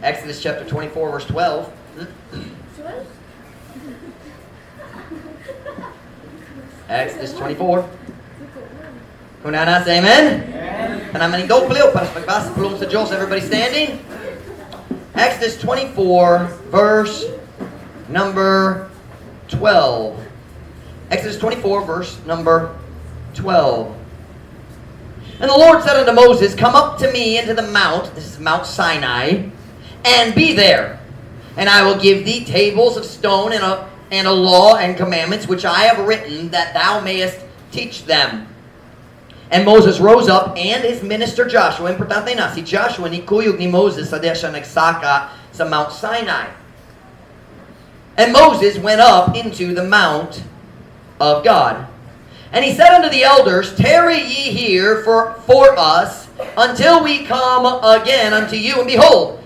Exodus chapter 24, verse 12. 12? Exodus 24. Kung naa na, say amen. Tanan manindog palihog para sa pagbasa pulong sa Diyos. Everybody standing? Exodus 24, verse number 12. Exodus 24, verse number 12. And the Lord said unto Moses, "Come up to me into the mount," this is Mount Sinai, "and be there. And I will give thee tables of stone and a law and commandments which I have written, that thou mayest teach them." And Moses rose up and his minister Joshua. Importante na, si Joshua nikuyog ni Moses sa diha siya nagsaka sa Mount Sinai. And Moses went up into the mount of God. And he said unto the elders, "Tarry ye here for us until we come again unto you. And behold,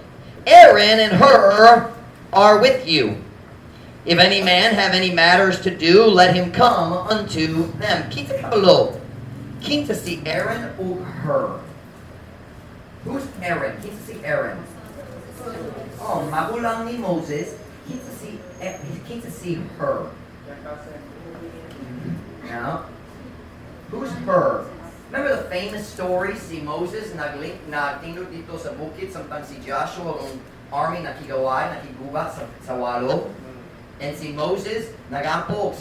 Aaron and Hur are with you. If any man have any matters to do, let him come unto them." Kinsa kabalo? Kinsa si Aaron ug Hur? Who's Aaron? Kinsa si Aaron? Oh, magulang ni Moses. Kinsa si Hur? Now, who's Hur? Remember the famous story, si Moses naglink nagtindog didto sa bukid samtang si Joshua ang army nakigaway, nakiguba sa walog. And si Moses nagampo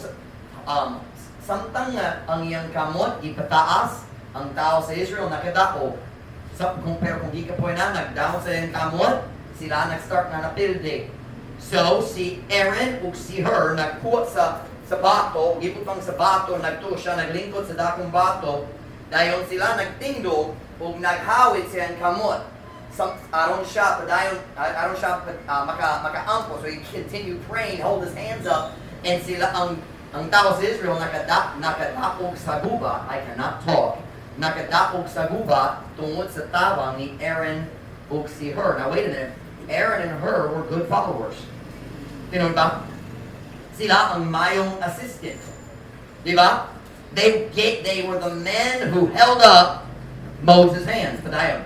samtang nga ang iyang kamot gipataas, ang tao sa Israel nakadaog. Sa kung pero kung gikapoy na nagdown sa iyang kamot, sila nag-start nga napildi. So si Aaron ug si Hur nagkuha sa bato, gibutang sa bato, nagtuo siya naglingkod sa dakong bato. Dayon sila nagtindog ug naghawid siyang kamot. Aron siya padayon aron siya makaampo. So he continued praying, hold his hands up, and sila ang tao sa Israel nakadapog sa guba. I cannot talk. Nakadapog sa guba tungod sa tabang ni Aaron ug si Hur. Now wait a minute. Aaron and Hur were good followers. Tinuod ba? Sila ang mayong assistant. Di ba? They were the men who held up Moses' hands. Padayon.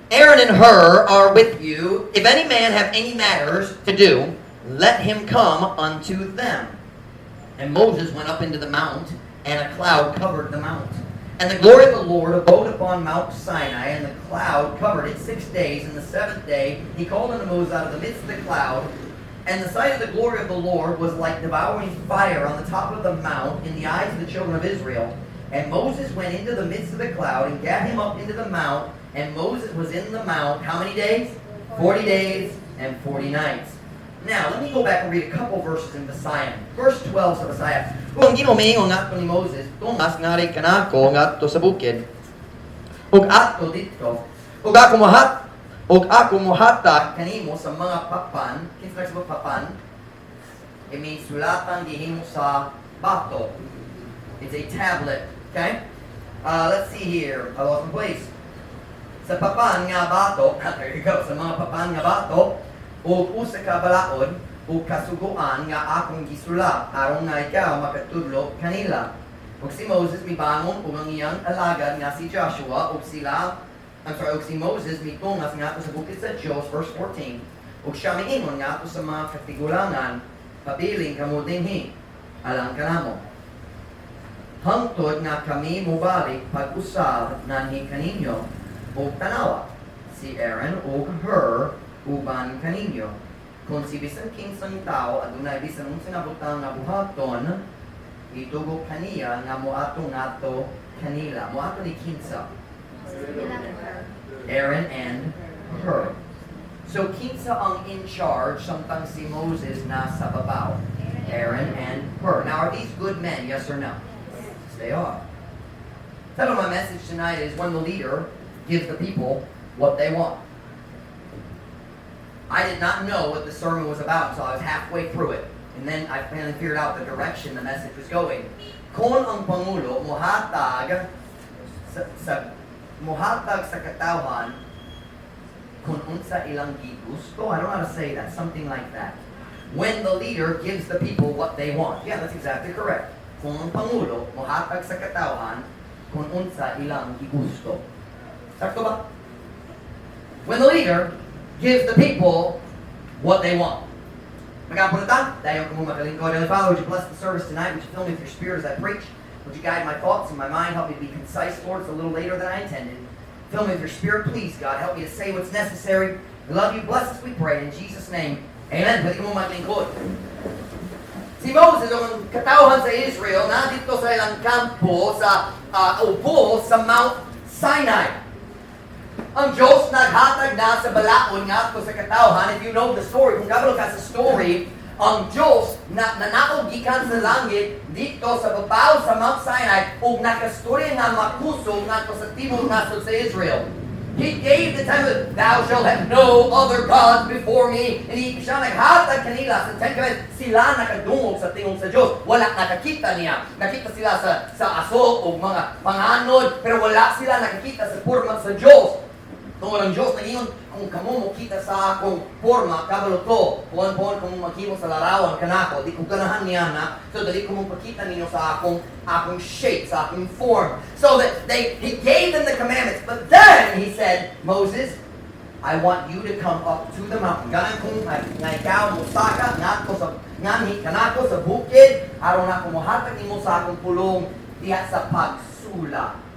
"Aaron and Hur are with you. If any man have any matters to do, let him come unto them." And Moses went up into the mount, and a cloud covered the mount. And the glory of the Lord abode upon Mount Sinai, and the cloud covered it 6 days. And the seventh day he called unto Moses out of the midst of the cloud. And the sight of the glory of the Lord was like devouring fire on the top of the mount in the eyes of the children of Israel. And Moses went into the midst of the cloud and gat him up into the mount. And Moses was in the mount how many days? 40 days and 40 nights. Now, let me go back and read a couple verses in Visayan. Verse 12 sa Bisaya. Kung ang Ginoo miingon ngadto ni Moses, "Tungas ngari kanako ngadto sa bukid. Ug adto didto. Ug ako mohatag kanimo sa mga papan," kinsa sa papan? It means sulatan gihimo sa bato. It's a tablet. Okay? Let's see here. I lost my place. "Sa papan nga bato," there you go, "sa mga papan nga bato, ug usa ka balaod, ug kasuguan nga akong gisulat, aron nga ikaw makatudlo kanila." Ug si Moses mibangon ug ang iyang alagad nga si Joshua, ug sila, I'm sorry, ug si Moses mitungas ngadto sa bukid sa Dios, verse 14, ug siya miingon ngadto sa mga katigulangan, "Pabilin kamo dinhi, alang kanamo, hangtod nga kami mobalik pag-usab nganhi kaninyo. Ug tanawa, si Aaron ug Hur uban kaninyo. Kung si bisan kinsang tao adunay bisan unsa nga butang nga buhaton, itugo kaniya nga moadto ngadto kanila." Moadto ni kinsa? Aaron and Hur. So kinsa ang in charge samtang si Moses nasa babaw? Aaron and Hur. Now, are these good men? Yes or no? Yes, they are. Title of my message tonight is "When the Leader Gives the People What They Want." I did not know what the sermon was about until I was halfway through it. And then I finally figured out the direction the message was going. Kung ang pangulo mohatag sa katawhan kung unsa ilang gigusto. I don't know how to say that. Something like that. When the leader gives the people what they want. Yeah, that's exactly correct. Kung ang pangulo mohatag sa katawhan kung unsa ilang gigusto. Sakto ba? When the leader gives the people what they want. Mag-ampo na ta? Dayon kamo makalingkod. Heavenly Father, would you bless the service tonight? Would you fill me with your Spirit as I preach? Would you guide my thoughts and my mind? Help me to be concise, Lord. It's a little later than I intended. Fill me with your Spirit, please, God. Help me to say what's necessary. We love you. Bless us, we pray. In Jesus' name, amen. Pwede kamo maglingkod. Si Moses, ang katawhan sa Israel, nandito sa ilang kampo sa ubo sa Mount Sinai. Ang Diyos naghatag na sa balaod ngadto sa katawhan. If you know the story, kung kabalo ka sa story, ang Diyos na nanaog gikan sa langit dito sa babaw sa Mount Sinai ug nakastorya nga makusog ngadto sa timog nasod sa Israel. He gave the ten, "Thou shalt have no other gods before me." And siya naghatag kanila sa Ten Commandments. Sila nakadungog sa tingog sa Diyos. Wala nakakita niya. Nakita sila sa aso o mga panganod, pero wala sila nakakita sa porma sa Diyos. Tungod ang Diyos nag-ingon, "Kung kamo mo kita sa akong porma, kabalo to, puan-puan kung maghimo sa larawan kanako, di ko ganahan niya na, so dali ko mong pakita ninyo sa akong shape, sa akong form." So that he gave them the commandments. But then he said, "Moses, I want you to come up to the mountain. Ganahan ko nga ikaw mosaka ngadto sa nganhi kanako sa bukid aron ako mohatag nimo sa akong pulong diha sa pagsulat."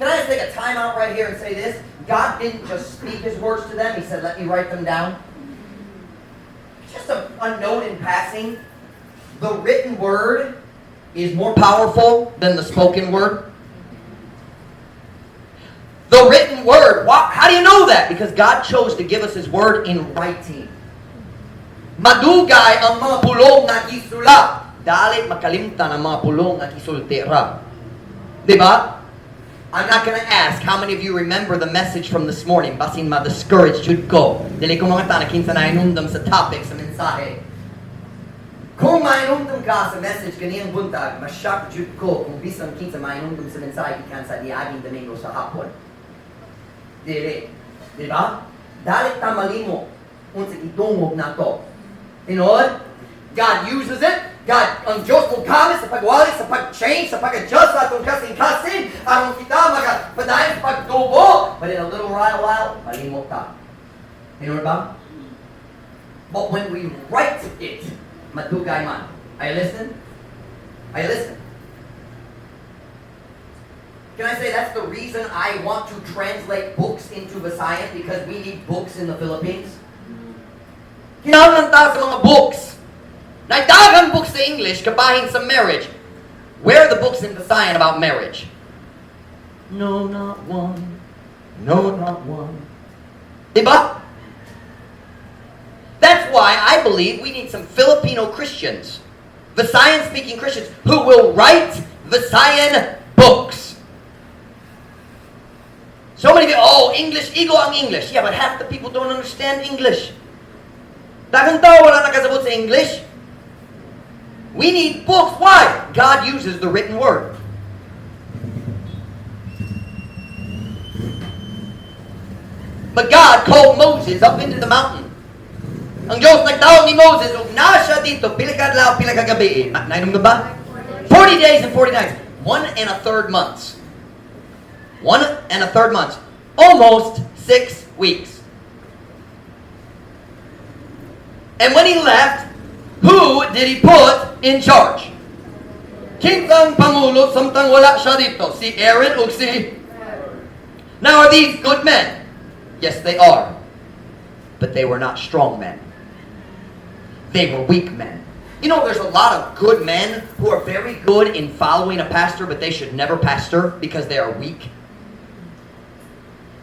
Can I just take a time out right here and say this? God didn't just speak his words to them. He said, "Let me write them down." Just a note in passing. The written word is more powerful than the spoken word. The written word. Why, how do you know that? Because God chose to give us His word in writing. Madugay ang mga pulong nga gisulat. Dali makalimtan ang mga pulong nga gisulti ra. Di ba? I'm not gonna ask how many of you remember the message from this morning. Basin ma-discourage jud ko. Dili ko mangutana kinsa nahinumdum sa topic sa mensahe. Kung mahinumdum ka sa message ganiyang buntag, ma-shock jud ko kung bisan kinsa mahinumdum sa mensahe gikan sa niaging Domingo sa hapon. Dili. Di ba? Dali ta malimo unsa gidungog nato. Tinuod? God uses it. God, ang Diyos mo gamit sa pagwali, sa pag-change, sa pag-adjust sa atong kasing-kasing, aron kita magapadayon sa pagtubo. But in a little while, malimot ta. Tinuod ba? But when we write it, madugay man. Are you listening? Are you listening? Can I say that's the reason I want to translate books into Visayan? Because we need books in the Philippines. Kinahanglan ta sa mga books. Naay daghang books sa English kabahin sa marriage. Where are the books in Visayan about marriage? No, not one. No, not one. Diba? That's why I believe we need some Filipino Christians, Visayan-speaking Christians, who will write Visayan books. So many people, "Oh, English, igo ang English." Yeah, but half the people don't understand English. Daghang tao wala nakasabot sa English. We need books. Why? God uses the written word. But God called Moses up into the mountain. Ang Diyos nagtawag ni Moses, ug naa siya didto, pila ka adlaw, pila ka gabi. Nainom na ba? 40 days and 40 nights. 1 1/3 months. 1 1/3 months. Almost 6 weeks. And when he left, who did he put in charge? Kinsang pangulo samtang wala siya didto? Si Aaron o si... Now, are these good men? Yes, they are. But they were not strong men. They were weak men. There's a lot of good men who are very good in following a pastor, but they should never pastor because they are weak.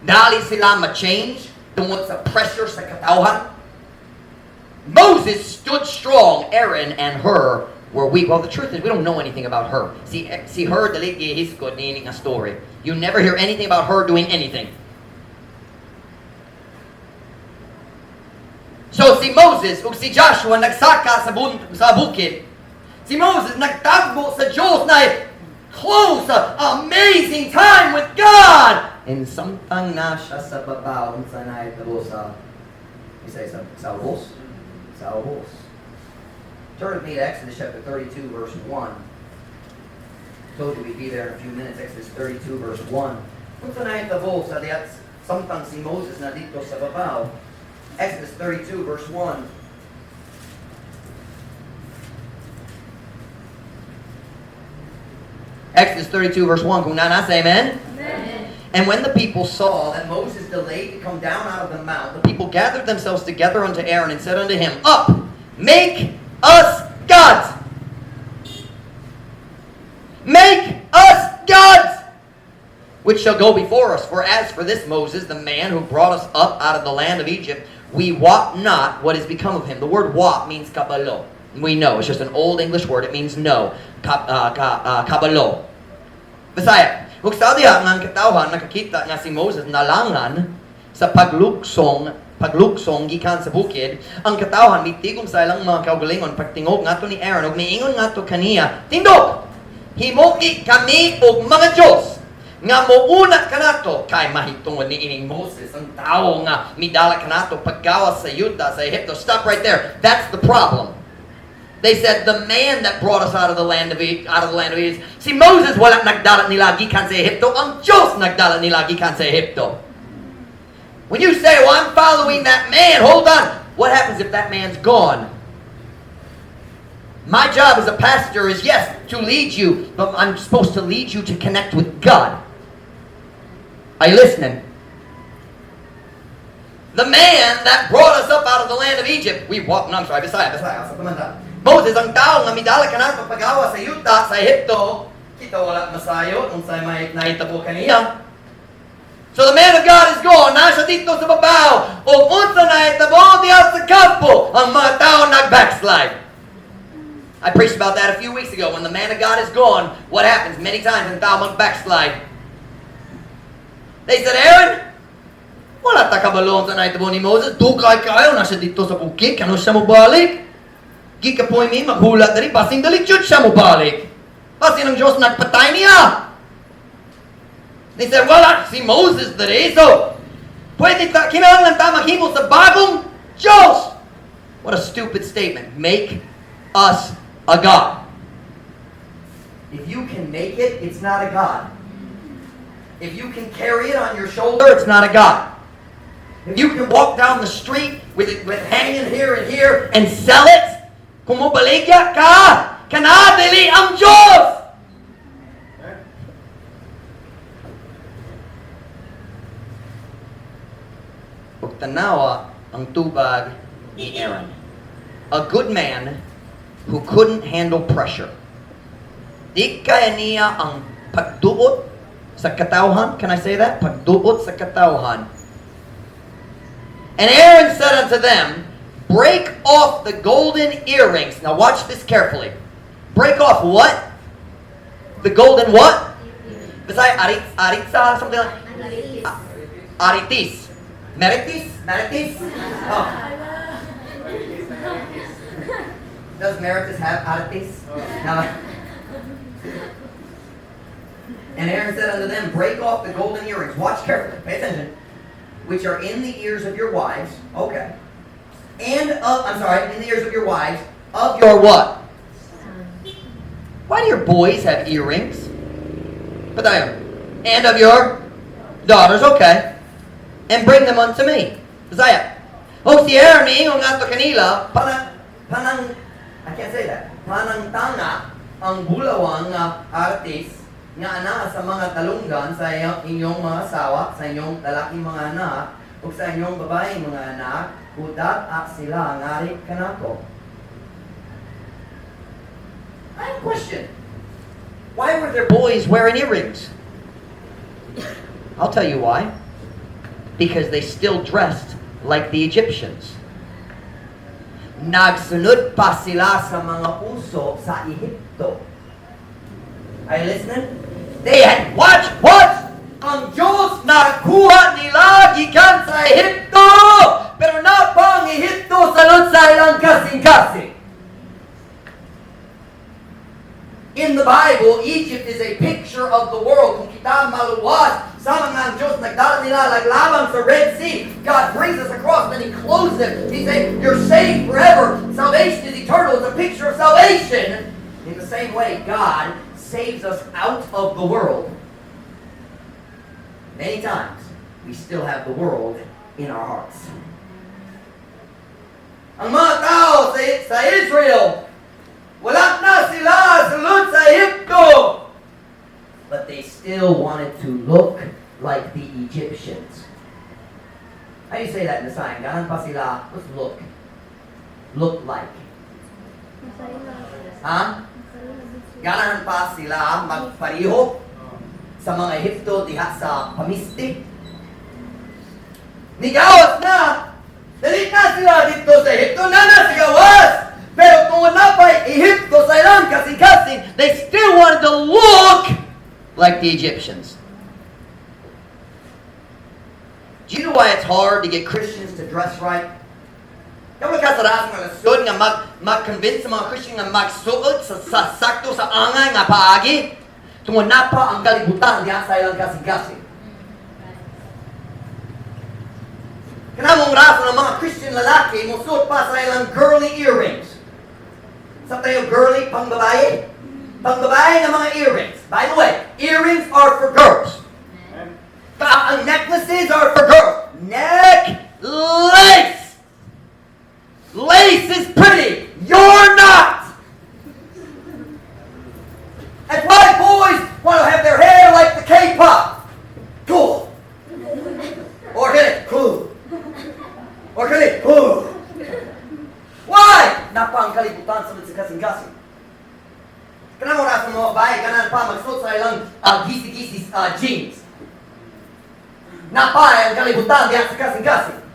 Dali sila ma-change tungod sa pressure sa katawhan. Moses stood strong. Aaron and Hur were weak. Well, the truth is, we don't know anything about Hur. See, Hur, dili gihisgot niini nga story. You never hear anything about her doing anything. So, si Moses ug si Joshua nagsaka sa bukid. Si Moses nagtagbo sa Diyos na close, amazing time with God. And samtang na siya sa babaw, unsa na ito sa isa sa sa ubos? Sa ubos. Turn with me to Exodus chapter 32, verse 1. Told you we'd be there in a few minutes. Exodus 32, verse 1. Unsa na ito sa Samtang si Moses na didto sa babaw. Exodus 32 verse 1. Exodus 32 verse 1. Kung naa na, say amen. Amen. And when the people saw that Moses delayed to come down out of the mount, the people gathered themselves together unto Aaron and said unto him, "Up, make us gods. Make us gods, which shall go before us. For as for this Moses, the man who brought us up out of the land of Egypt, we wot not what is become of him." The word "wot" means kabalo. We know. It's just an old English word. It means no. Kabalo. Bisaya. Ug sa diha nga ang katawhan nakakita nga si Moses nalangan sa pagluksong gikan sa bukid, ang katawhan mitigom sa ilang mga kaugalingon pagtingog ngadto ni Aaron ug miingon ngadto kaniya, "Tindog! Himoi kami og mga Diyos nga mouna kanato kay mahitungod ni ining Moses, ang tawo nga midala kanato paggawas sa yuta sa Ehipto." Stop right there. That's the problem. They said, "The man that brought us out of the land of Egypt." Si Moses wala nagdala nila gikan sa Ehipto. Ang Diyos nagdala nila gikan sa Ehipto. When you say, "Well, I'm following that man," hold on. What happens if that man's gone? My job as a pastor is, yes, to lead you, but I'm supposed to lead you to connect with God. Are you listening? The man that brought us up out of the land of Egypt, we walk, no, I'm sorry, Bisaya, Bisaya, sa tumanda. Moses ang tao nga midala kanato pagawas sa yuta sa Ehipto, kita wala masayo unsay may nahitabo kaniya. So the man of God is gone, naa siya didto sa babaw. O unsa nahitabo diha sa kampo, ang mga tao nag-backslide. I preached about that a few weeks ago. When the man of God is gone, what happens? Many times ang tao mag-backslide. They said, "Aaron, wala ta kabalo unsa nahitabo ni Moses. Dugay kayo, naa siya didto sa bukid, kano siya mobalik? Gikapoy mi, maghulat diri, basin dali jud siya mobalik. Basin ang Diyos nagpatay niya." They said, "Wala si Moses diri, so pwede ta, kinahanglan ta maghimo sa bagong Diyos." What a stupid statement. "Make us a God." If you can make it, it's not a God. If you can carry it on your shoulder, it's not a God. If you can walk down the street with it with hanging here and here and sell it, kung mobaligya ka, kana dili ang Diyos! Ug tanawa ang tubag ni Aaron. A good man who couldn't handle pressure. Di kaya niya ang pagduot sa katawhan. Can I say that? Pagduot sa katawhan. And Aaron said unto them, "Break off the golden earrings." Now watch this carefully. Break off what? The golden what? Bisaya, arit, aritsa, something like aritis. Meritis? Meritis? Oh. Does Meritis have aritis? No. And Aaron said unto them, "Break off the golden earrings." Watch carefully. Pay attention. "Which are in the ears of your wives." Okay. And of, I'm sorry, in the ears of your wives, of your what? Why do your boys have earrings? Padayon. And of your daughters, okay. "And bring them unto me." Bisaya. O si Aaron miingon ngadto kanila, panang, panang, I can't say that. "Panangtanga ang bulawan nga artis nga anaa sa mga talunggan sa inyong mga asawa, sa inyong lalaking mga anak, ug sa inyong babaeng mga anak, udat-a sila ngari kanako." I have a question. Why were their boys wearing earrings? I'll tell you why. Because they still dressed like the Egyptians. Nagsunod pa sila sa mga uso sa Ehipto. Are you listening? They had, watch, watch! Ang Diyos nakuha nila gikan sa Ehipto! Pero naa pa ang Ehipto sulod sa ilang kasing-kasing. In the Bible, Egypt is a picture of the world. Kung kita maluwas sa mga ang Diyos nagdala nila laglabang sa Red Sea, God brings us across and He closes it. He says, "You're saved forever." Salvation is eternal. It's a picture of salvation. In the same way, God saves us out of the world. Many times. We still have the world in our hearts. Ang mga tao sa Israel, wala na sila sulod sa Ehipto. But they still wanted to look like the Egyptians. How do you say that in the sign? Ganahan pa sila, what's "look"? Look like. Ha? Ganahan pa sila magpareho sa mga Ehipto diha sa pamisti. Nigawas na! Dali na sila didto sa Ehipto, naa na sa gawas! Pero kung wala pa Ehipto sa ilang kasing-kasing, they still wanted to look like the Egyptians. Do you know why it's hard to get Christians to dress right? Kabalo ka sa rason nga lisod nga mag-convince sa mga Christian nga magsuot sa sakto sa angay nga paagi? Tungod naa pa ang kalibutan diha sa ilang kasing-kasing. Kana maong rason ang mga Christian lalaki mosuot pa sa ilang girly earrings. Sa tayo girly, pang babae? Pang babae nga mga earrings. By the way, earrings are for girls. Ang necklaces are for girls. Necklace! Lace is pretty. You're not! That's why boys want to have their hair like the K-pop. Cool. Or hit it. Cool. Or kani, cool. Why? Naa pa ang kalibutan sa kasing-kasing. Kana maong rason mga babae, ganahan pa magsuot sa ilang gisi-gisi jeans. Naa pa ang kalibutan diha sa kasing-kasing.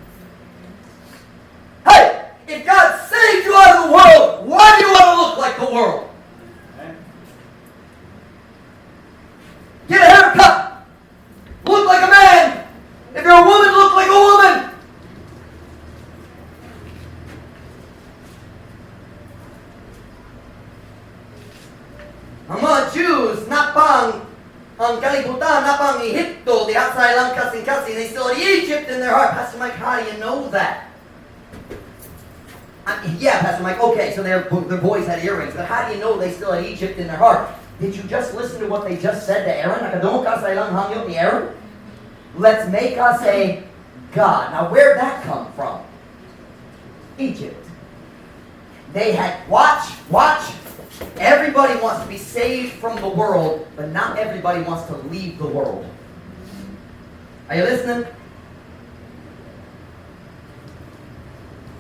Hey! If God saved you out of the world, why do you want to look like the world? Get a haircut! Look like a man! If you're a woman, look like a woman! Ang mga Jews, naa pa ang kalibutan, naa pa ang Ehipto, diha sa ilang kasing-kasing, they still had Egypt in their heart. Pastor Mike, how do you know that? Yeah, Pastor Mike, okay, so their boys had earrings, but how do you know they still had Egypt in their heart? Did you just listen to what they just said to Aaron? Nakadungog ka sa ilang hangyo ni Aaron? Let's make us a god. Now, where'd that come from? Egypt. They had, watch, watch. Everybody wants to be saved from the world, but not everybody wants to leave the world. Are you listening?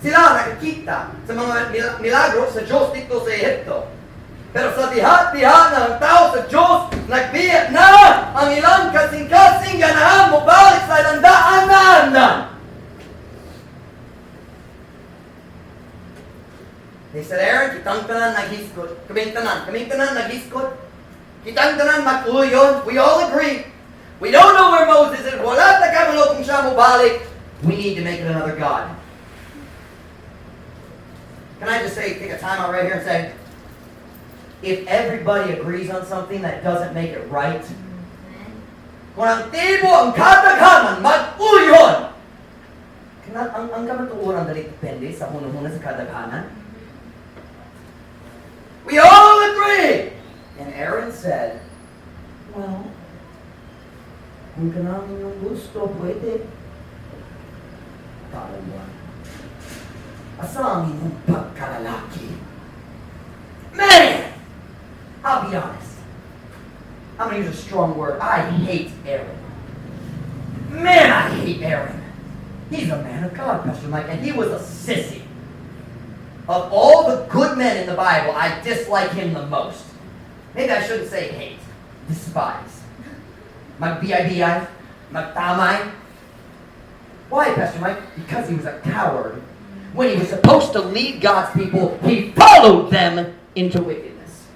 Sila nakakita sa mga milagro sa Diyos didto sa Ehipto. Pero sa diha-diha na ang tao sa Diyos, nagbiya na ang ilang kasing-kasing ganahan mobalik sa ilang daanan. They said, "Aaron, kitang tanan naghisgot. Kaming tanan naghisgot. Kitang tanan mag-uyon. We all agree. We don't know where Moses is. Wala ta kabalo kung siya mobalik. We need to make it another god." Can I just say, take a time out right here and say, if everybody agrees on something, that doesn't make it right. Kung ang tibo, ang kadaghanan, mag-uyon! Kana, ang kamatuoran dali depende sa hunahuna sa kadaghanan. We all agree! And Aaron said, "Well, kung kanang inyong gusto, pwede." Tawag. Asa ang inyong pagkalalaki? Man! I'll be honest. I'm going to use a strong word. I hate Aaron. Man, I hate Aaron. He's a man of God, Pastor Mike, and he was a sissy. Of all the good men in the Bible, I dislike him the most. Maybe I shouldn't say hate. Despise. Mag-BI-BI, magtamay. Why, Pastor Mike? Because he was a coward. When he was supposed to lead God's people, he followed them into wickedness.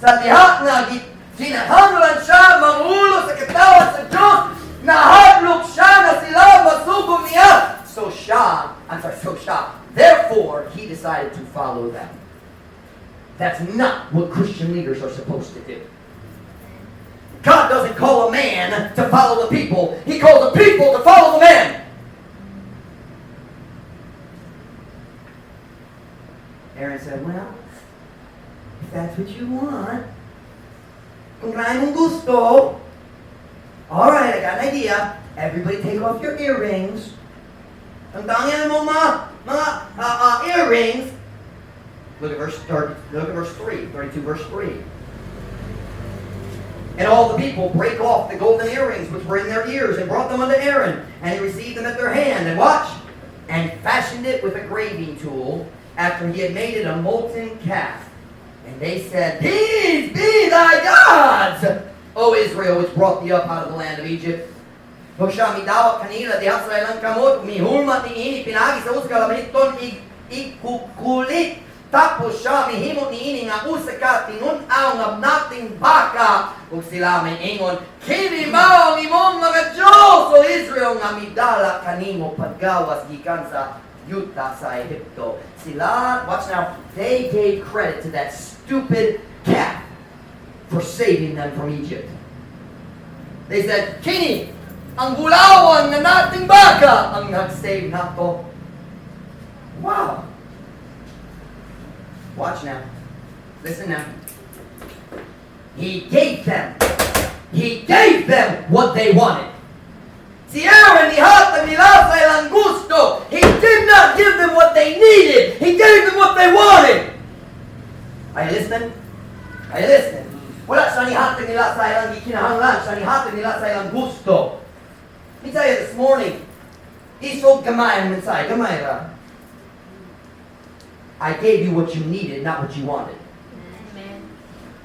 Sa diha nga kinahanglan siya mangulo sa katawhan sa Diyos, nahadlok siya na sila masugo niya. So siya, I'm sorry, so siya. Therefore, he decided to follow them. That's not what Christian leaders are supposed to do. God doesn't call a man to follow the people. He calls the people to follow the man. Aaron said, "Well, if that's what you want, kung kaya mong gusto." "All right, I got an idea. Everybody take off your earrings. Tangtangin mo mga earrings." Look at verse 30, look at verse 3, 32 verse 3. "And all the people brake off the golden earrings which were in their ears and brought them unto Aaron. And he received them at their hand." And watch, "And fashioned it with a graving tool after he had made it a molten calf. And they said, These be thy gods, O Israel, which brought thee up out of the land of Egypt. Ug siya midawat kanila diha sa ilang kamot, mihulmat niini pinaagi sa usa ka labaniton igkukulit. Tapos siya mihimo niini nga usa ka tinun-aw nga nating baka, ug sila miingon, Kini mao ang imong mga Diyos, O Israel, nga midala kanimo paggawas gikan sa yuta sa Ehipto." Sila, watch now, they gave credit to that stupid calf for saving them from Egypt. They said, "Kini, ang bulawan nga nating baka ang nag-save nato." Wow. Watch now. Listen now. He gave them what they wanted. Si Aaron nihatag nila sa ilang gusto. He did not give them what they needed. He gave them what they wanted. Are you listening? Are you listening? Wala siya nihatag nila sa ilang gikinahanglan. Siya nihatag nila sa ilang gusto. Let me tell you this morning, isog gamay ang mensahe. Gamay ra. I gave you what you needed, not what you wanted. Amen.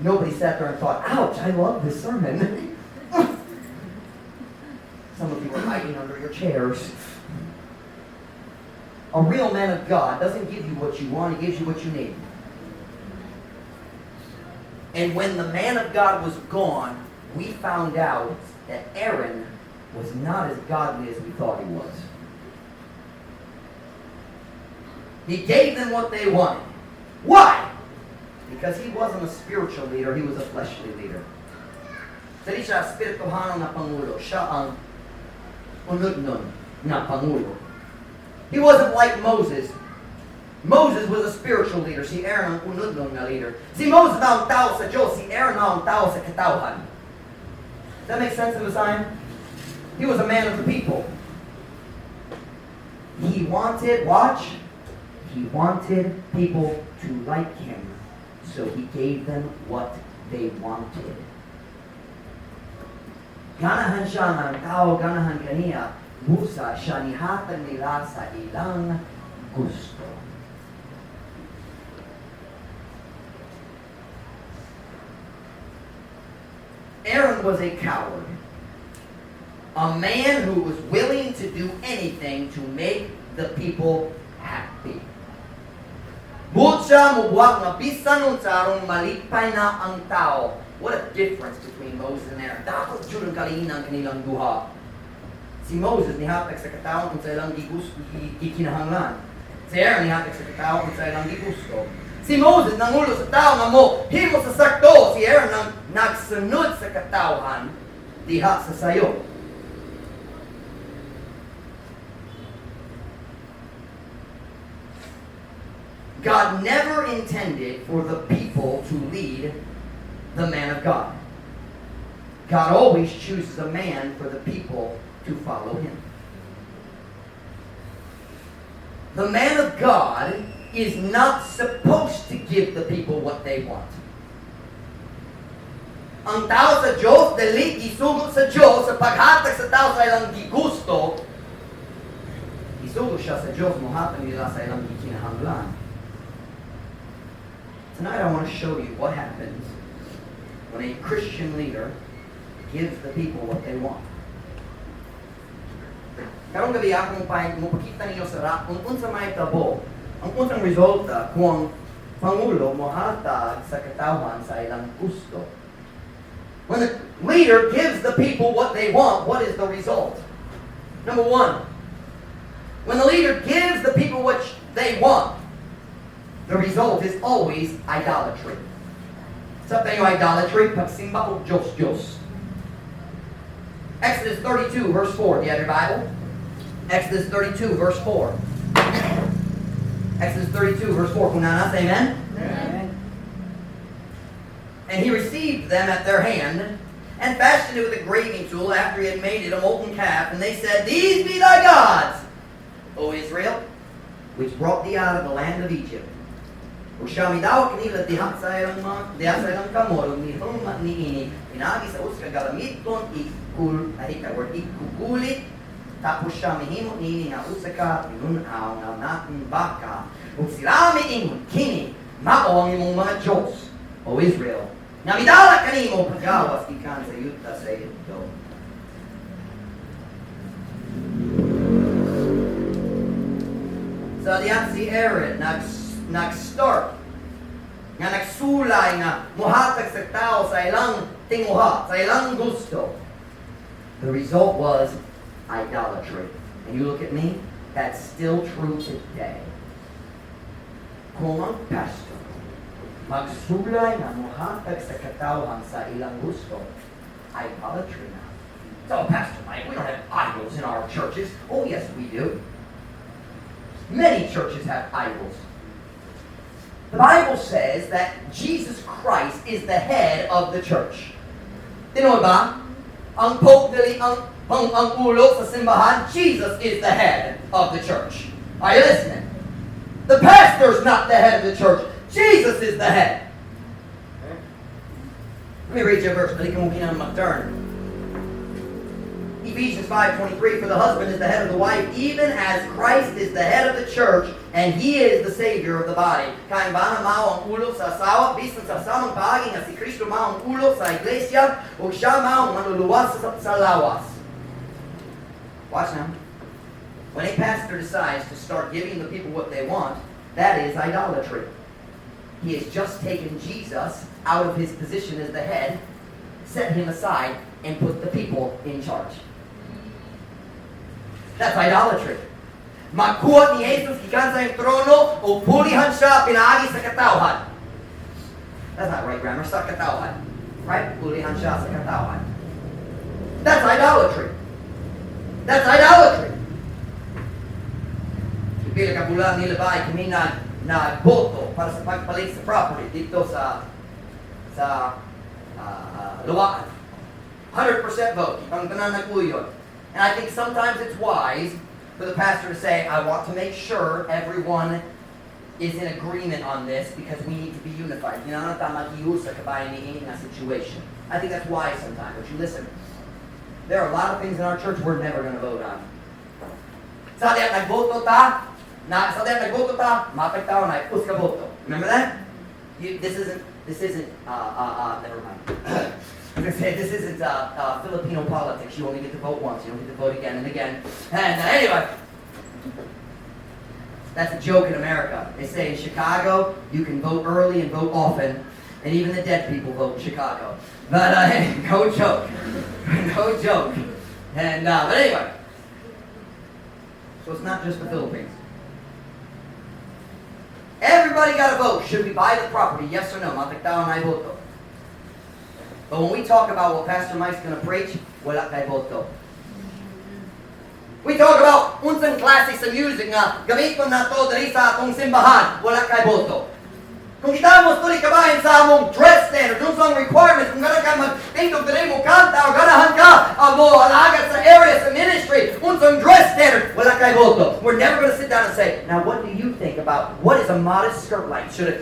Nobody sat there and thought, "Ouch, I love this sermon." Some of you are hiding under your chairs. A real man of God doesn't give you what you want, he gives you what you need. And when the man of God was gone, we found out that Aaron was not as godly as we thought he was. He gave them what they wanted. Why? Because he wasn't a spiritual leader, he was a fleshly leader. Dili siya espirituhanon nga pangulo. Siya ang unudnon nga pangulo. He wasn't like Moses. Moses was a spiritual leader. Si Aaron ang unudnon nga leader. Si Moses ang tao sa Diyos. Si Aaron ang tao sa katawhan. Does that make sense in the sign? He was a man of the people. He wanted, watch, he wanted people to like him. So he gave them what they wanted. Ganahan siya ng tao, ganahan kaniya. Busa siya nihatag nila sa ilang gusto. Aaron was a coward. A man who was willing to do anything to make the people happy. Buot siya mubuhat nga bisan unsa aron malipay na ang tao. What a difference between Moses and Aaron. Dako jud ang kalahinan kanilang duha. Si Moses nihatag sa katawhan unsa ilang gikinahanglan. Si Aaron nihatag sa katawhan unsa ilang gigusto. Si Moses nangulo sa tao nga mo himo sa sakto. Si Aaron nang nagsunod sa katawhan diha sa sayo. God never intended for the people to lead the man of God. God always chooses a man for the people to follow him. The man of God is not supposed to give the people what they want. Ang tao sa Diyos, dili gisugo sa Diyos sa paghatag sa tao sa ilang gigusto. Gisugo siya sa Diyos, mohatag nila sa ilang gikinahanglan. Tonight I want to show you what happens when a Christian leader gives the people what they want. Karong gabi akong mopakita ninyo sa kung unsa may tabo, ang unsang resulta kung ang pangulo mohatag sa katawhan sa ilang gusto. When the leader gives the people what they want, what is the result? Number one, when the leader gives the people what they want, the result is always idolatry. Sa tayo idolatry, pagsimba og Diyos Diyos. Exodus 32, verse 4. Do you have your Bible? Exodus 32, verse 4. Exodus 32, verse 4. Kung naa na, say amen. Amen. "And he received them at their hand, And fashioned it with a graving tool after he had made it a molten calf. And they said, "These be thy gods, O Israel, which brought thee out of the land of Egypt." Ug siya midawat kanila diha sa ilang kamot ug nihulma niini pinaagi sa usa ka galamiton ikul ay ka word ikukulit, tapos siya mihimo niini nga usa ka tinun-aw nga nating baka, ug sila miingon, "Kini mao ang imong mga Diyos, O Israel, nga midala kanimo pagawas gikan sa yuta sa Ehipto." So diyan si Aaron nag-start nga nagsulay nga muhatag sa tao sa ilang tinguha, sa ilang gusto. The result was idolatry. And you look at me, that's still true today. Kung ang pastor magsulay nga muhatag sa katawhan sa ilang gusto, idolatry na. So, "Pastor Mike, we don't have idols in our churches." Oh, yes, we do. Many churches have idols. The Bible says that Jesus Christ is the head of the church. Tinuod ba? Ang Pope dili ang ulo sa simbahan. Jesus is the head of the church. Are you listening? The pastor's not the head of the church. Jesus is the head. Let me read you a verse. Dali ka mo kinahanglan mag-turn. Ephesians 5:23, "For the husband is the head of the wife, even as Christ is the head of the church, and he is the Savior of the body." Kay ang bana mao ang ulo sa asawa, bisan sa samang paagi nga si Kristo mao ang ulo sa iglesia, ug siya mao ang manluluwas sa lawas. Watch now. When a pastor decides to start giving the people what they want, that is idolatry. He has just taken Jesus out of his position as the head, set him aside, and put the people in charge. That's idolatry. Magkuha ni Jesus gikan sa iyang trono ug pulihan siya pinaagi sa katawhan. That's not right grammar. Sa katawhan. Right? Pulihan siya sa katawhan. That's idolatry. That's idolatry. Pila ka bulan nilabay kami nagboto para sa pagpalit sa property dito sa Lawaan. 100% vote. Ang tanan nag-uyon. And I think sometimes it's wise for the pastor to say, "I want to make sure everyone is in agreement on this because we need to be unified. Kinahanglan ta maghiusa kabahin niini nga situation." I think that's wise sometimes. But you listen, there are a lot of things in our church we're never going to vote on. Sa diyan nagboto ta, na sa diyan nagboto ta, matag tao na usa ka boto. Remember that? This isn't, never mind. I was gonna say, this isn't Filipino politics. You only get to vote once. You don't get to vote again and again. And anyway, that's a joke in America. They say in Chicago, you can vote early and vote often, and even the dead people vote in Chicago. But no joke. No joke. And but anyway, so it's not just the Philippines. Everybody got a vote. Should we buy the property? Yes or no? Matag tao naay boto. But when we talk about what Pastor Mike's going to preach, wala kay boto. We talk about unsang klase sa music nga gamiton nato diri sa atong simbahan, wala kay boto. Kung kita mo stuli kabahin sa among dress standards, unsang requirements, kung ganahan ka magtindog diri mo kanta o ganahan ka mo alagad sa area sa ministry, unsang dress standard, wala kay boto. We're never going to sit down and say, "Now what do you think about what is a modest skirt like? Should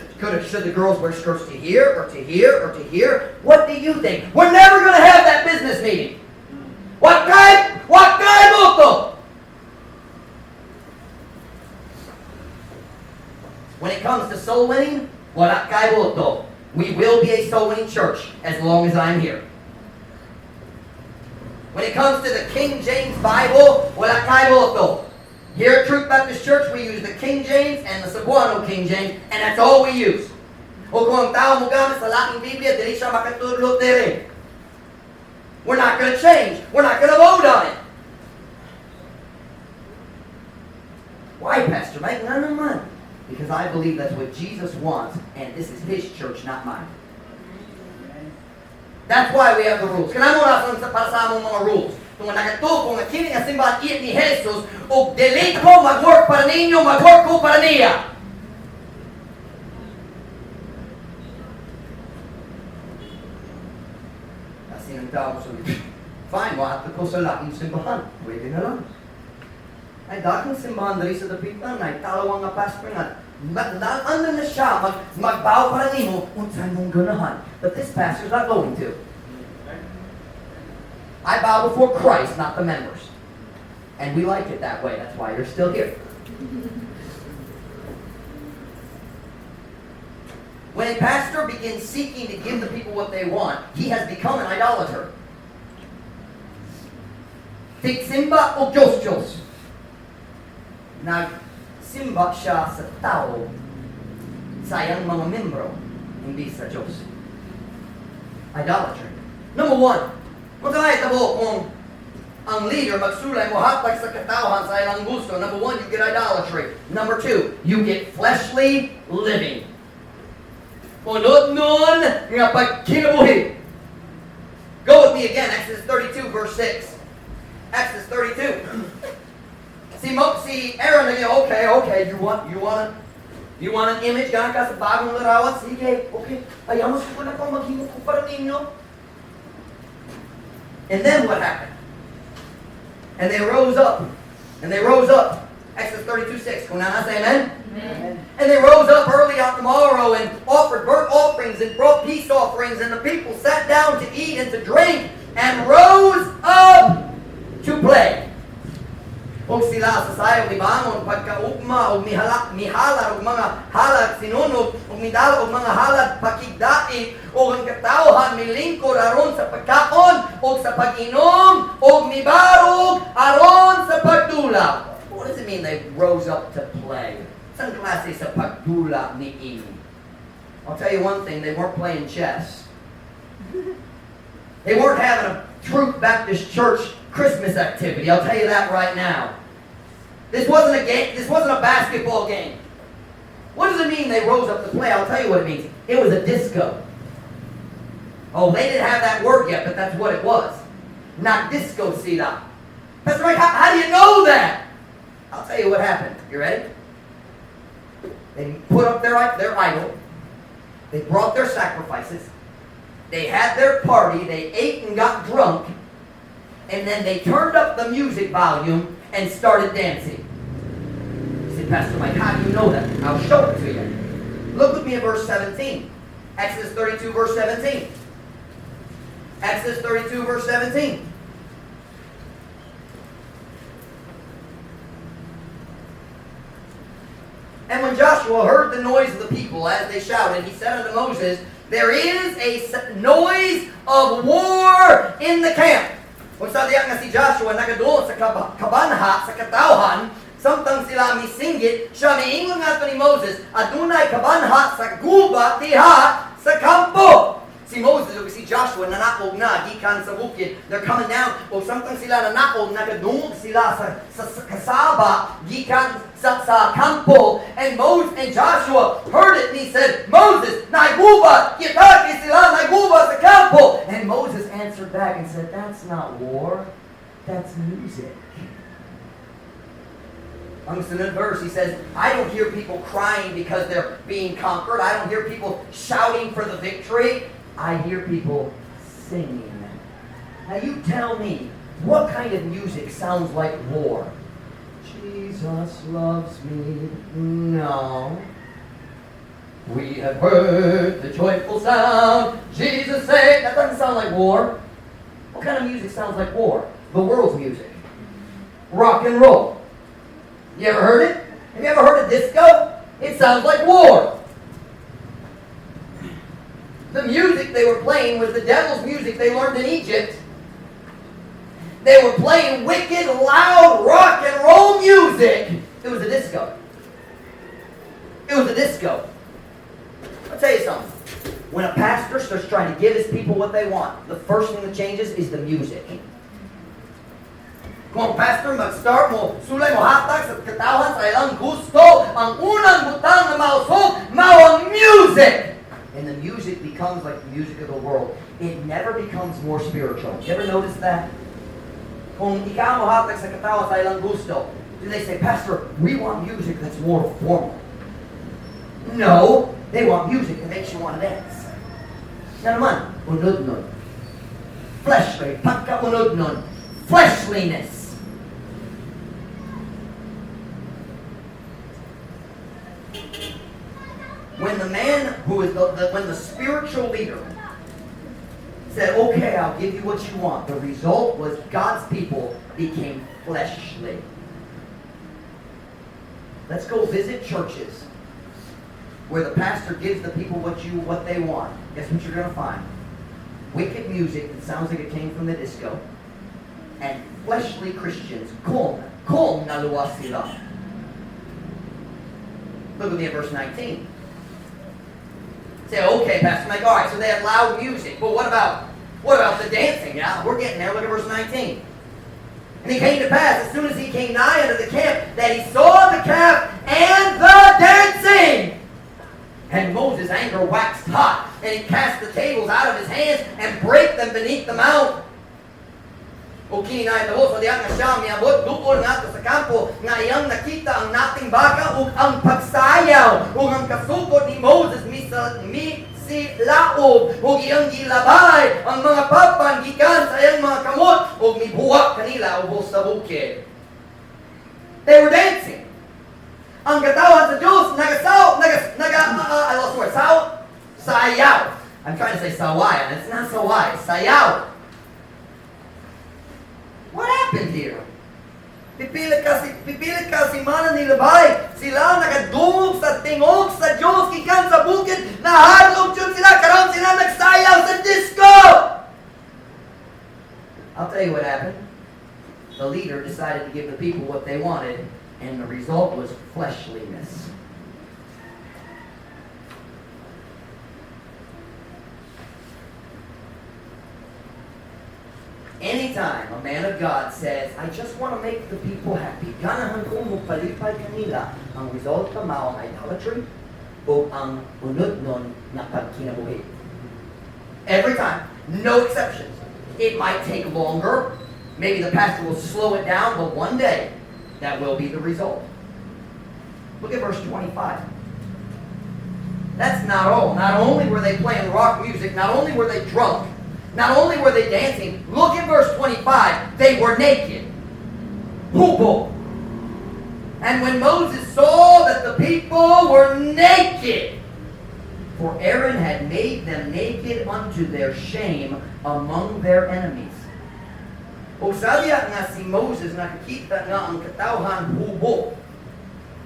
the girls wear skirts to here or to here or to here? What do you think?" We're never going to have that business meeting. Wa kay boto. When it comes to soul winning, wala kay boto. We will be a soul winning church as long as I'm here. When it comes to the King James Bible, wala kay boto. Here at Truth Baptist Church, we use the King James and the Cebuano King James, and that's all we use. O kung ang tao mo gamit sa laing Biblia, dili siya makatudlo diri. We're not going to change. We're not going to vote on it. Why, Pastor Mike? Nga naman. Because I believe that's what Jesus wants, and this is His church, not mine. That's why we have the rules. Kanang rason sa para sa among mga rules. Kung nagatuo nga kini nga simbahan iya ni Jesus ug dili ko mag-work para ninyo, mag-work ko para niya. Kasi ng Tao sa fine, moadto ko sa laing simbahan. Pwede na lang. Ay, dakong simbahan diri sa dapitan, ay talawang nga pastor nga, ano na siya, mag-bow para nimo, unsay mong ganahan. But this pastor's not going to. I bow before Christ, not the members. And we like it that way. That's why you're still here. When a pastor begins seeking to give the people what they want, he has become an idolater. Tigsimba og Diyos Diyos. Nagsimba siya sa tao, sa iyang mga membro, hindi sa Diyos. Idolatry. Number one, unsa mahitabo kung ang leader magsulay mohatag sa katawhan sa ilang gusto? Number one, you get idolatry. Number two, you get fleshly living. Unodnon nga pagkinabuhi. Go with me again, Exodus 32, verse 6. Exodus 32. Si Aaron, nag Okay, you want an image? Gana ka sa bagong larawan? Sige, okay. Ayaw mo ko na ko, maghimo ko para ninyo. And then what happened? And they rose up. And they rose up. Exodus 32:6. Kung naa, say amen? Amen. And they rose up early on the morrow and offered burnt offerings and brought peace offerings. And the people sat down to eat and to drink and rose up to play. Og sila sa sayo mibangon pagkaugma og mihala mihalar og mga halad sinunog og midala og mga halad pakigdait og ang katawhan milingkod aron sa pagkaon og sa pag-inom og mibarog aron sa pagdula. What does it mean they rose up to play? Unsang klase sa pagdula niini? I'll tell you one thing, they weren't playing chess. They weren't having a Truth Baptist Church Christmas activity. I'll tell you that right now. This wasn't a game, this wasn't a basketball game. What does it mean they rose up to play? I'll tell you what it means. It was a disco. Oh, they didn't have that word yet, but that's what it was. Not disco sila. Pastor Mike, how do you know that? I'll tell you what happened. You ready? They put up their idol. They brought their sacrifices. They had their party. They ate and got drunk. And then they turned up the music volume and started dancing. You say, "Pastor Mike, how do you know that?" I'll show it to you. Look with me at verse 17. Exodus 32, verse 17. Exodus 32, verse 17. And when Joshua heard the noise of the people as they shouted, he said unto Moses, "There is a noise of war in the camp." Kung sa diya nga si Joshua nagaduol sa kabanha sa katawhan, samtang sila misinggit, siya miingon ngadto ni Moses, "Adunay kabanha sa guba diha sa kampo." Si Moses ug si Joshua nanaog na gikan sa bukid. They're coming down. O samtang sila nanaog, nagadungog sila sa kasaba gikan sa kampo. And Moses and Joshua heard it and he said, "Moses, naiguba, giatake sila, naiguba sa kampo." And Moses answered back and said, "That's not war, that's music." Ang sunod verse, he says, "I don't hear people crying because they're being conquered. I don't hear people shouting for the victory. I hear people singing." Now you tell me, what kind of music sounds like war? "Jesus loves me." No. "We have heard the joyful sound. Jesus say." That doesn't sound like war. What kind of music sounds like war? The world's music. Rock and roll. You ever heard it? Have you ever heard of disco? It sounds like war. The music they were playing was the devil's music they learned in Egypt. They were playing wicked, loud rock and roll music. It was a disco. It was a disco. I'll tell you something. When a pastor starts trying to give his people what they want, the first thing that changes is the music. Kung ang pastor mag-start mo, sulay mo hatag sa katawhan sa ilang gusto, ang unang butang na mausog, mao ang music! And the music becomes like the music of the world. It never becomes more spiritual. You ever notice that? Kung ikaw mo hatag sa katawhan sa ilang gusto, do they say, "Pastor, we want music that's more formal"? No, they want music that makes you want to dance. Na naman, unod-nun. Fleshly, pagkaunodnon, fleshliness. When the man who is when the spiritual leader said, "Okay, I'll give you what you want," the result was God's people became fleshly. Let's go visit churches where the pastor gives the people what they want. Guess what you're going to find? Wicked music that sounds like it came from the disco, and fleshly Christians. Kung naluwas sila. Look with me at verse 19. Say, "Okay, Pastor Mike, all right, so they had loud music, but what about the dancing?" Yeah, we're getting there. Look at verse 19. And it came to pass, as soon as he came nigh unto the camp, that he saw the calf and the dancing. And Moses' anger waxed hot, and he cast the tables out of his hands and brake them beneath the mount. O kini nahitabo sa diha nga siya miabot duol ngadto sa kampo nga iyang nakita ang nating baka ug ang pagsayaw ug ang kasukot ni Moses misa misilaob ug iyang gilabay ang mga papan gikan sa iyang mga kamot ug mibuha kanila ubos sa bukid. They were dancing. Ang katawhan sa Diyos nagasaw naga naga I lost the word. Saw, sayaw. I'm trying to say saway, and it's not saway. Sayaw. What happened here? Pipila ka semana nilabay. Sila nakadungog sa tingog sa Diyos gikan sa bukid. Nahadlok jud sila. Karon sila nagsayaw sa disco. I'll tell you what happened. The leader decided to give the people what they wanted, and the result was fleshliness. Anytime a man of God says, "I just want to make the people happy, ganahan ko mo palipay kanila," ang resulta mao ang idolatry o ang unodnon nga pagkinabuhi. Every time. No exceptions. It might take longer. Maybe the pastor will slow it down, but one day, that will be the result. Look at verse 25. That's not all. Not only were they playing rock music, not only were they drunk, not only were they dancing, look at verse 25. They were naked. Hubo. And when Moses saw that the people were naked, for Aaron had made them naked unto their shame among their enemies. O sa diha nga si Moses nakakita nga ang katawhan hubo.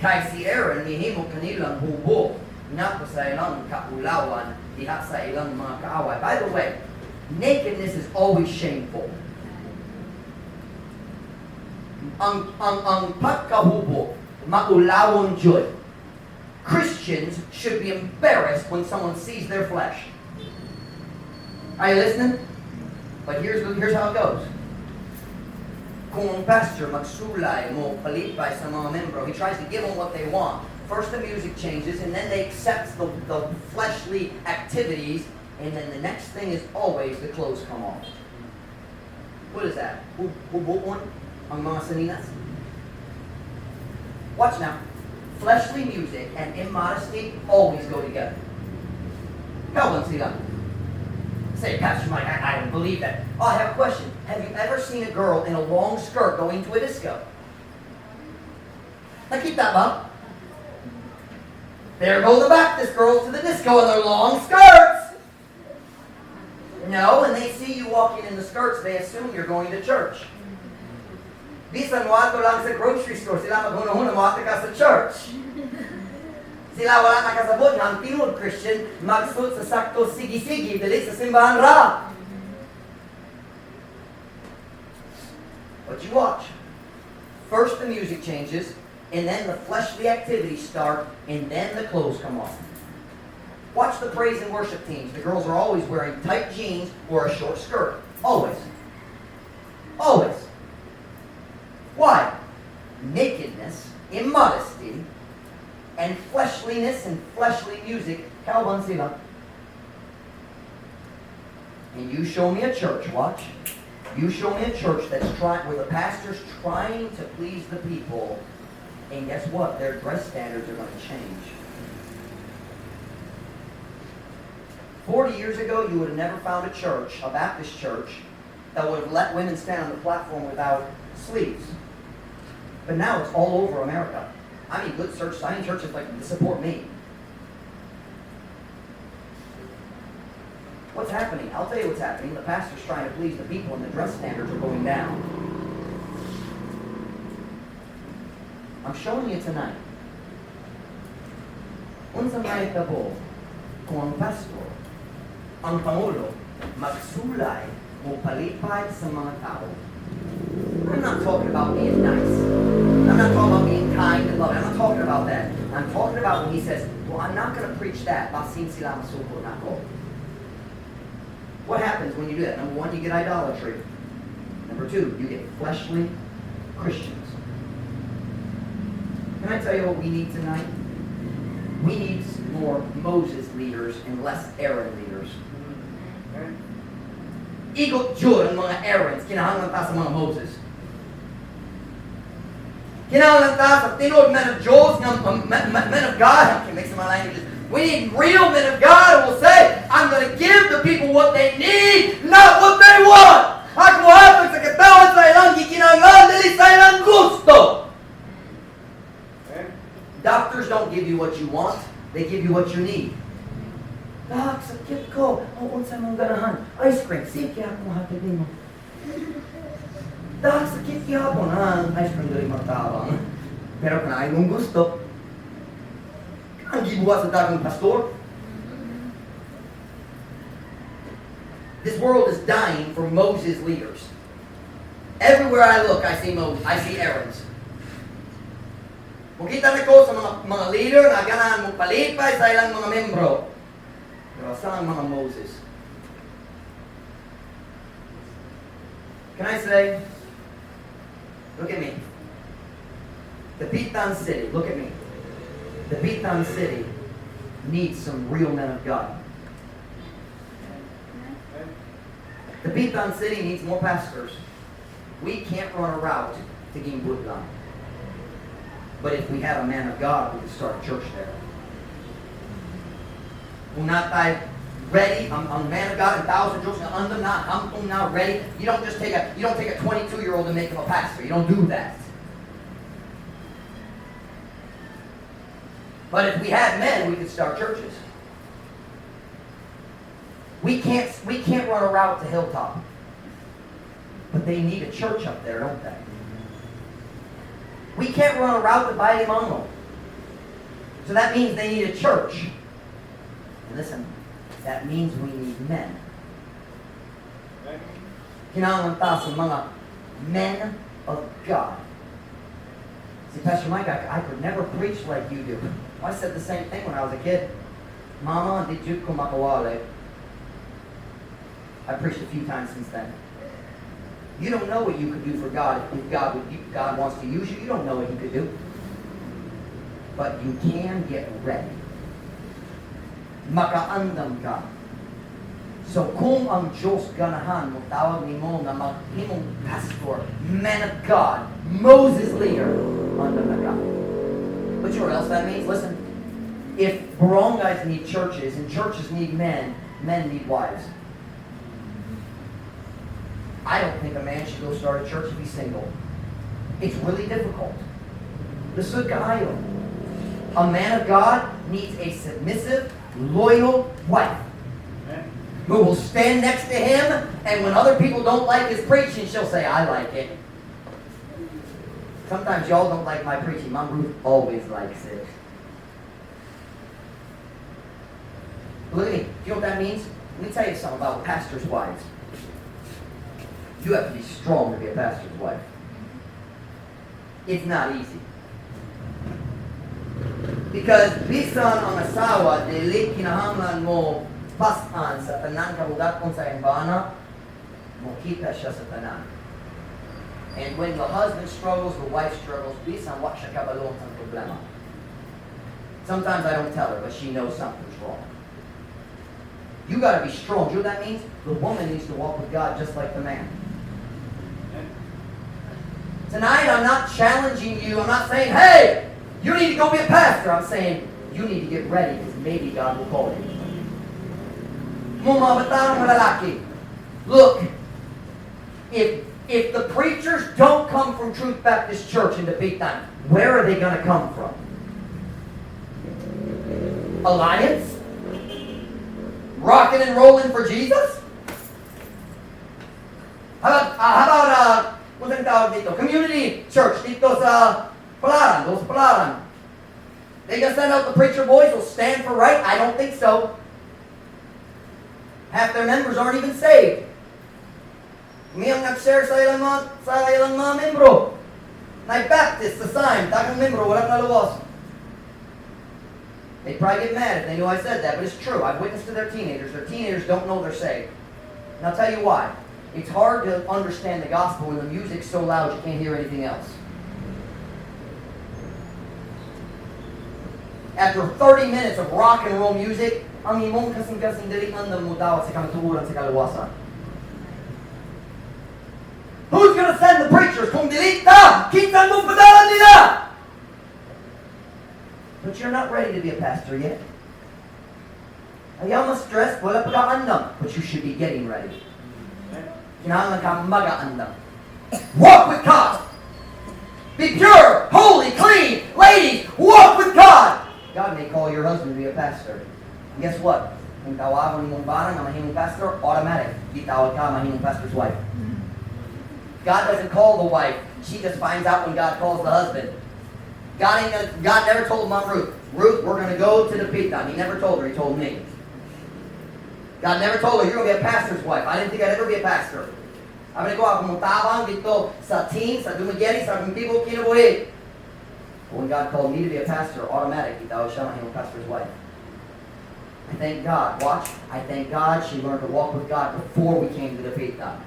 Kay si Aaron nihimo kanilang hubo ngadto sa ilang kaulawan diha sa ilang mga kaaway. By the way, nakedness is always shameful. Ang pagkahubo, maulawon jud. Christians should be embarrassed when someone sees their flesh. Are you listening? But here's how it goes. Kung ang pastor magsulay mo palipay sa mga membro, he tries to give them what they want. First the music changes, and then they accept the fleshly activities, and then the next thing is always the clothes come off. What is that? Hubuon ang mga saninas? Watch now. Fleshly music and immodesty always go together. Kauban sila. Say, "Pastor Mike, I don't believe that." Oh, I have a question. Have you ever seen a girl in a long skirt going to a disco? Nakita ba? There go the Baptist girls to the disco in their long skirts. No, and they see you walking in the skirts, they assume you're going to church. Bisan moadto lang sa grocery store, sila maghuna-huna moadto ka sa church. Sila wala nakasabot nga ang tinuod Christian magsuot sa sakto sige-sige dili sa simbahan ra. But you watch. First the music changes, and then the fleshly activities start, and then the clothes come off. Watch the praise and worship teams. The girls are always wearing tight jeans or a short skirt. Always. Always. Why? Nakedness, immodesty, and fleshliness and fleshly music. Kauban sila. And you show me a church, watch. You show me a church that's trying, where the pastor's trying to please the people, and guess what? Their dress standards are going to change. 40 years ago, you would have never found a church, a Baptist church, that would have let women stand on the platform without sleeves. But now it's all over America. I mean, good church, I mean churches like to support me. What's happening? I'll tell you what's happening. The pastor's trying to please the people and the dress standards are going down. I'm showing you tonight. Unsa may tabo kung ang pastor, ang pangulo, magsulay o palipay sa mga tao. I'm not talking about being nice. I'm not talking about being kind and loving. I'm not talking about that. I'm talking about when he says, "Well, I'm not going to preach that. Basin sila masuko nako." What happens when you do that? Number one, you get idolatry. Number two, you get fleshly Christians. Can I tell you what we need tonight? We need more Moses leaders and less Aaron leaders. Igot jud ang mga Aarons, kinahanglan ta sa mga Moses. Kinahanglan ta sa tinuod men of Diyos, nga men of God. I can mix my languages. We need real men of God who will say, "I'm going to give the people what they need, not what they want." Ako mohatag sa katawhan sa ilang gikinahanglan, dili sa ilang gusto. Doctors don't give you what you want, they give you what you need. "Doc, sakit ko." "Oh, unsa mong ganahan?" "Ice cream." "Sige, ako mohatag nimo." "Doc, sakit gyapon." "Ah, ice cream dili magtabang. Pero kung imong gusto." Ang gibuhat sa daghang pastor. This world is dying for Moses leaders. Everywhere I look, I see Moses, I see Aarons. Mukita na ko sa mga leader na ganahan mo palipay sa ilang mga membro. Pero asa ang mga Moses? Can I say, look at me. Dapitan City, look at me. Dapitan City needs some real men of God. Dapitan City needs more pastors. We can't run a route to Guimbutlan. But if we had a man of God, we could start a church there. Kung naa tay ready, I'm a man of God and thousand jokes na andam na, hamtong na, ready. You don't take a 22-year-old and make him a pastor. You don't do that. But if we had men, we could start churches. We can't run a route to Hilltop. But they need a church up there, don't they? We can't run a route to Bailimango. So that means they need a church. And listen, that means we need men. Kinahanglan ta sa mga men of God. See, "Pastor Mike, I could never preach like you do." I said the same thing when I was a kid. "Mama, di jud ko makawali." I preached a few times since then. You don't know what you could do for God if God wants to use you. You don't know what He could do. But you can get ready. Makaandam ka. So kung ang Diyos ganahan mo, tawag nimo nga maghimong pastor, man of God, Moses leader, andam na ka. But you know what else that means? Listen, if barangays need churches and churches need men, men need wives. I don't think a man should go start a church if he's single. It's really difficult. Lisod kaayo. A man of God needs a submissive, loyal wife who will stand next to him, and when other people don't like his preaching, she'll say, "I like it." Sometimes y'all don't like my preaching. Mom Ruth always likes it. Look at me. Do you know what that means? Let me tell you something about pastors' wives. You have to be strong to be a pastor's wife. It's not easy. Because bisan ang asawa, dili kinahanglan mo pas-an sa tanan kabugaton sa iyang bana, mokita siya sa tanan. And when the husband struggles, the wife struggles, bisan wa siya kabalo sa problema. Sometimes I don't tell her, but she knows something's wrong. You got to be strong. Do you know what that means? The woman needs to walk with God just like the man. Tonight, I'm not challenging you. I'm not saying, "Hey, you need to go be a pastor." I'm saying, you need to get ready because maybe God will call you. Mo mga batang malalaki, look, If the preachers don't come from Truth Baptist Church in Dapitan, where are they going to come from? Alliance? Rocking and rolling for Jesus? How about what's ang tawag dito? Community church dito sa Palaran, those Palaran. They gonna send out the preacher boys who'll stand for right? I don't think so. Half their members aren't even saved. Mi ang nag-share sa ilang mga membro. Nay Baptist sa sign, daghang membro, walang naluwas. They'd probably get mad if they knew I said that, but it's true. I've witnessed to their teenagers. Their teenagers don't know they're saved. And I'll tell you why. It's hard to understand the gospel when the music's so loud you can't hear anything else. After 30 minutes of rock and roll music, ang imong kasing-kasing dili andam mo dawat sa kamatuoran sa kaluwasan. Who's gonna send the preachers? Kung dili ta, kinsa mo padala nila! But you're not ready to be a pastor yet. Ayaw ma-stress, wala pa ka andam. But you should be getting ready. Kinahanglan ka mag-aandam. Walk with God! Be pure, holy, clean. Ladies, walk with God! God may call your husband to be a pastor. And guess what? Kung tawagon imong bana nga mahimong pastor, automatic, gitawag ka mahimong pastor's wife. God doesn't call the wife. She just finds out when God calls the husband. God never told Mom Ruth, "Ruth, we're going to go to Dapitan." He never told her. He told me. God never told her, "You're going to be a pastor's wife." I didn't think I'd ever be a pastor. Sabi ko, ako motabang dito sa team, sa Dumaguete, sa akong tibuok kinabuhi. But when God called me to be a pastor, automatic, gitawag siya mahimong pastor's wife. I thank God. Watch. I thank God she learned to walk with God before we came to Dapitan.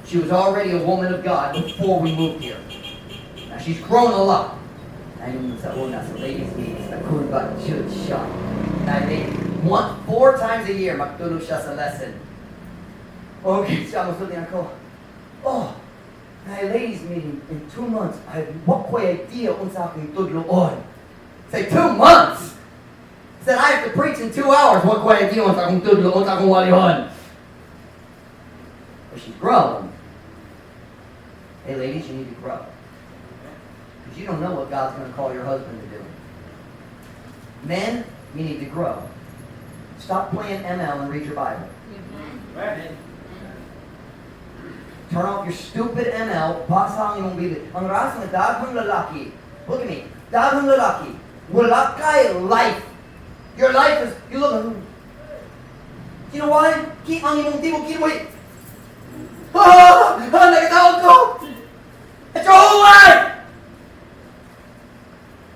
She was already a woman of God before we moved here. Now she's grown a lot. Ayun sa una, sa ladies' meetings, nakurba jud siya. Now they, one, four times a year, magtulog siya sa lesson. Okay, siya mosulti ako. "Oh, my ladies' meeting in 2 months. I have wa ko'y idea unsa akong tudloon." Say, "2 months?" Said, "I have to preach in 2 hours. Wa ko'y idea unsa akong tudloon, unsa akong walihon." But she's grown. Hey, ladies, you need to grow. Because you don't know what God's going to call your husband to do. Men, you need to grow. Stop playing ML and read your Bible. Amen. Turn off your stupid ML, basa ang imong Biblia. Ang rason nga daghang lalaki, look at me, daghang lalaki, wala kay life. Your life is, you look, you know why? Ki ang imong tibuok kinabuhi. Ah! Ah, nakatawag ko! It's your whole life!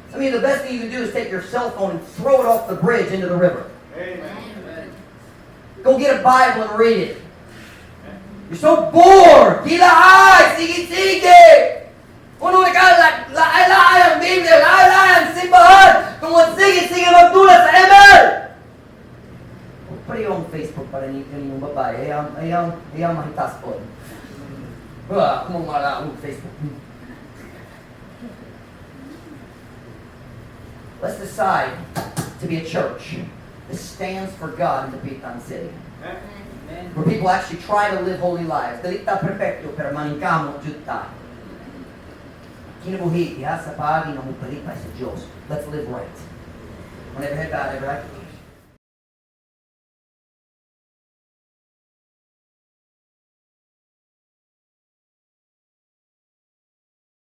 I mean, the best thing you can do is take your cell phone and throw it off the bridge into the river. Amen. Go get a Bible and read it. You're so bored! Kilaay! Sige, sige! Kuno ka, laay-laay ang Biblia, laay-laay ang simbahan! Kung sige, sige magdula sa ML! Pareho ang Facebook para ni kaniyong babae, ayaw, ayaw, ayaw mahitaspon. Ah, kung mala ang Facebook. Let's decide to be a church that stands for God in Dapitan City. Amen. Where people actually try to live holy lives. Dili ta perfecto, pero maningkamot jud ta. Kinabuhi, diha sa paagi nga mopalipay sa Diyos. Let's live right. When every head bowed, every eye